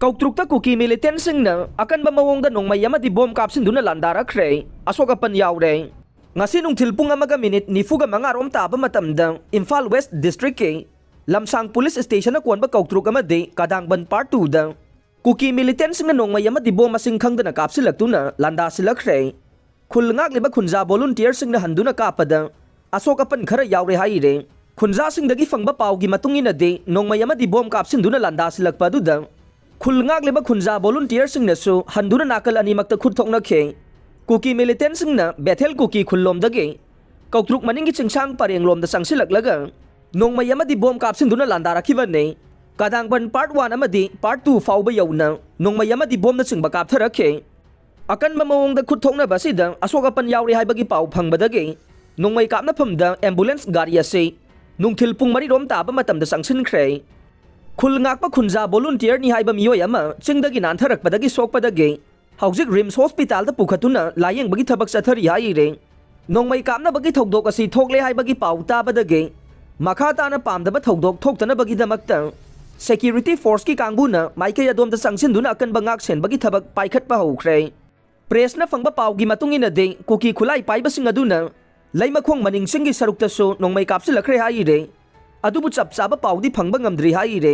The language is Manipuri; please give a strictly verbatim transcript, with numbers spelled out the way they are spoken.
ꯀꯧꯇ꯭ꯔꯨꯛꯇ ꯀꯨꯀꯤ ꯃꯤꯂꯤꯇꯦꯟꯁꯤꯡꯅ ꯑꯀꯟꯕ ꯃꯑꯣꯡꯗ ꯅꯣꯡꯃꯩ ꯑꯃꯗꯤ ꯕꯣꯝ ꯀꯥꯞꯁꯤꯟꯗꯨꯅ ꯂꯥꯟꯗꯥꯔꯛꯈ꯭ꯔꯦ꯫ ꯑꯁꯣꯛ ꯑꯄꯟ ꯌꯥꯎꯔꯦ꯫ ꯉꯁꯤ ꯅꯨꯡꯊꯤꯜ ꯄꯨꯡ ꯑꯃꯒ ꯃꯤꯅꯤꯠ ꯅꯤꯐꯨꯒ ꯃꯉꯥ ꯔꯣꯝ ꯇꯥꯕ ꯃꯇꯝꯗ ꯏꯝꯐꯥꯜ ꯋꯦꯁ ꯗꯤꯁꯇ꯭ꯔꯤꯛꯀꯤ ꯂꯝꯁꯥꯡ ꯄꯨꯂꯤꯁ ꯁ꯭ꯇꯦꯁꯟꯅ ꯀꯣꯟꯕ ꯀꯧꯇ꯭ꯔꯨꯛ ꯑꯃꯗꯤ ꯀꯗꯥꯡꯕꯟ ꯄꯥꯔꯠ ꯇꯨꯗ ꯀꯨꯀꯤ ꯃꯤꯂꯤꯇꯦꯟꯁꯤꯡꯅ ꯅꯣꯡꯃꯩ ꯑꯃꯗꯤ ꯕꯣꯝ ꯃꯁꯤꯡ ꯈꯪꯗꯅ ꯀꯥꯞꯁꯤꯜꯂꯛꯇꯨꯅ ꯂꯥꯟꯗꯥꯁꯤꯜꯂꯛꯈ꯭ꯔꯦ꯫ ꯈꯨꯜ ꯉꯥꯛꯂꯤꯕ ꯈꯨꯟꯖꯥ ꯚꯣꯂꯨꯟꯇꯤꯌꯔꯁꯤꯡꯅ ꯍꯟꯗꯨꯅ ꯀꯥꯞꯄꯗ ꯑꯁꯣꯛ ꯑꯄꯟ ꯈꯔ ꯌꯥꯎꯔꯦ ꯍꯥꯏꯔꯦ꯫ ꯈꯨꯟꯖꯥꯁꯤꯡꯗꯒꯤ ꯐꯪꯕ ꯄꯥꯎꯒꯤ ꯃꯇꯨꯡ ꯏꯟꯅꯗꯤ ꯅꯣꯡꯃꯩ ꯑꯃꯗꯤ ꯕꯣꯝ ꯀꯥꯞꯁꯤꯟꯗꯨꯅ ꯂꯥꯟꯗꯥꯁꯤꯜꯂꯛꯄ ꯑꯗꯨꯗ ꯈꯨꯜ ꯉꯥꯛꯂꯤꯕ ꯈꯨꯟꯖꯥ ꯚꯣꯂꯨꯟꯇꯤꯌꯔꯁꯤꯡꯅꯁꯨ ꯍꯟꯗꯨꯅ ꯅꯥꯀꯜ ꯑꯅꯤꯃꯛꯇ ꯈꯨꯠ ꯊꯣꯛꯅꯈꯤ꯫ ꯀꯨꯀꯤ ꯃꯤꯂꯤꯇꯦꯟꯁꯤꯡꯅ ꯕꯦꯊꯦꯜ ꯀꯨꯀꯤ ꯈꯨꯜꯂꯣꯝꯗꯒꯤ ꯀꯧꯇ꯭ꯔꯨꯛ ꯃꯅꯤꯡꯒꯤ ꯆꯤꯡꯁꯥꯡ ꯄꯔꯦꯡꯂꯣꯝꯗ ꯆꯪꯁꯤꯜꯂꯛꯂꯒ ꯅꯣꯡꯃꯩ ꯑꯃꯗꯤ ꯕꯣꯝ ꯀꯥꯞꯁꯤꯟꯗꯨꯅ ꯂꯥꯟꯗꯥꯔꯛꯈꯤꯕꯅꯤ꯫ ꯀꯗꯥꯡꯕꯟ ꯄꯥꯔꯠ ꯋꯥꯟ ꯑꯃꯗꯤ ꯄꯥꯔꯠ ꯇꯨ ꯐꯥꯎꯕ ꯌꯧꯅ ꯅꯣꯡꯃꯩ ꯑꯃꯗꯤ ꯕꯣꯝꯅꯆꯤꯡꯕ ꯀꯥꯞꯊꯔꯛꯈꯤ꯫ ꯑꯀꯟꯕ ꯃꯑꯣꯡꯗ ꯈꯨꯠ ꯊꯣꯛꯅꯕ ꯑꯁꯤꯗ ꯑꯁꯣꯛ ꯑꯄꯟ ꯌꯥꯎꯔꯦ ꯍꯥꯏꯕꯒꯤ ꯄꯥꯎ ꯐꯪꯕꯗꯒꯤ ꯅꯣꯡꯃꯩ ꯀꯥꯞꯅꯐꯝꯗ ꯑꯦꯝꯕꯨꯂꯦꯟꯁ ꯒꯥꯔꯤ ꯑꯁꯤ ꯅꯨꯡꯊꯤꯜ ꯄꯨꯡ ꯃꯔꯤ ꯔꯣꯝ ꯇꯥꯕ ꯃꯇꯝꯗ ꯆꯪꯁꯤꯟꯈ꯭ꯔꯦ꯫ ꯈꯨꯜ ꯉꯥꯛꯄ ꯈꯨꯟꯖꯥ ꯚꯣꯂꯨꯟꯇꯤꯌꯔꯅꯤ ꯍꯥꯏꯕ ꯃꯤꯑꯣꯏ ꯑꯃ ꯆꯤꯡꯗꯒꯤ ꯅꯥꯟꯊꯔꯛꯄꯗꯒꯤ ꯁꯣꯛꯄꯗꯒꯤ ꯍꯧꯖꯤꯛ ꯔꯤꯝꯁ ꯍꯣꯁꯄꯤꯇꯥꯜꯗ ꯄꯨꯈꯠꯇꯨꯅ ꯂꯥꯌꯦꯡꯕꯒꯤ ꯊꯕꯛ ꯆꯠꯊꯔꯤ ꯍꯥꯏꯔꯦ꯫ ꯅꯣꯡꯃꯩ ꯀꯥꯞꯅꯕꯒꯤ ꯊꯧꯗꯣꯛ ꯑꯁꯤ ꯊꯣꯛꯂꯦ ꯍꯥꯏꯕꯒꯤ ꯄꯥꯎ ꯇꯥꯕꯗꯒꯤ ꯃꯈꯥ ꯇꯥꯅ ꯄꯥꯝꯗꯕ ꯊꯧꯗꯣꯛ ꯊꯣꯛꯇꯅꯕꯒꯤꯗꯃꯛꯇ ꯁꯦꯀ꯭ꯌꯨꯔꯤꯇꯤ ꯐꯣꯔꯁꯀꯤ ꯀꯥꯡꯕꯨꯅ ꯃꯥꯏꯀꯩ ꯑꯗꯣꯝꯗ ꯆꯪꯁꯤꯟꯗꯨꯅ ꯑꯀꯟꯕ ꯉꯥꯛ ꯁꯦꯟꯕꯒꯤ ꯊꯕꯛ ꯄꯥꯏꯈꯠꯄ ꯍꯧꯈ꯭ꯔꯦ꯫ ꯄ꯭ꯔꯦꯁꯅ ꯐꯪꯕ ꯄꯥꯎꯒꯤ ꯃꯇꯨꯡ ꯏꯟꯅꯗꯤ ꯀꯨꯀꯤ ꯈꯨꯠꯂꯥꯏ ꯄꯥꯏꯕꯁꯤꯡ ꯑꯗꯨꯅ ꯂꯩꯃꯈꯣꯡ ꯃꯅꯤꯡ ꯆꯤꯡꯒꯤ ꯁꯔꯨꯛꯇꯁꯨ ꯅꯣꯡꯃꯩ ꯀꯥꯞꯁꯤꯜꯂꯛꯈ꯭ꯔꯦ ꯍꯥꯏꯔꯦ꯫ ꯑꯗꯨꯕꯨ ꯆꯞ ꯆꯥꯕ ꯄꯥꯎꯗꯤ ꯐꯪꯕ ꯉꯝꯗ꯭ꯔꯤ ꯍꯥꯏꯔꯦ꯫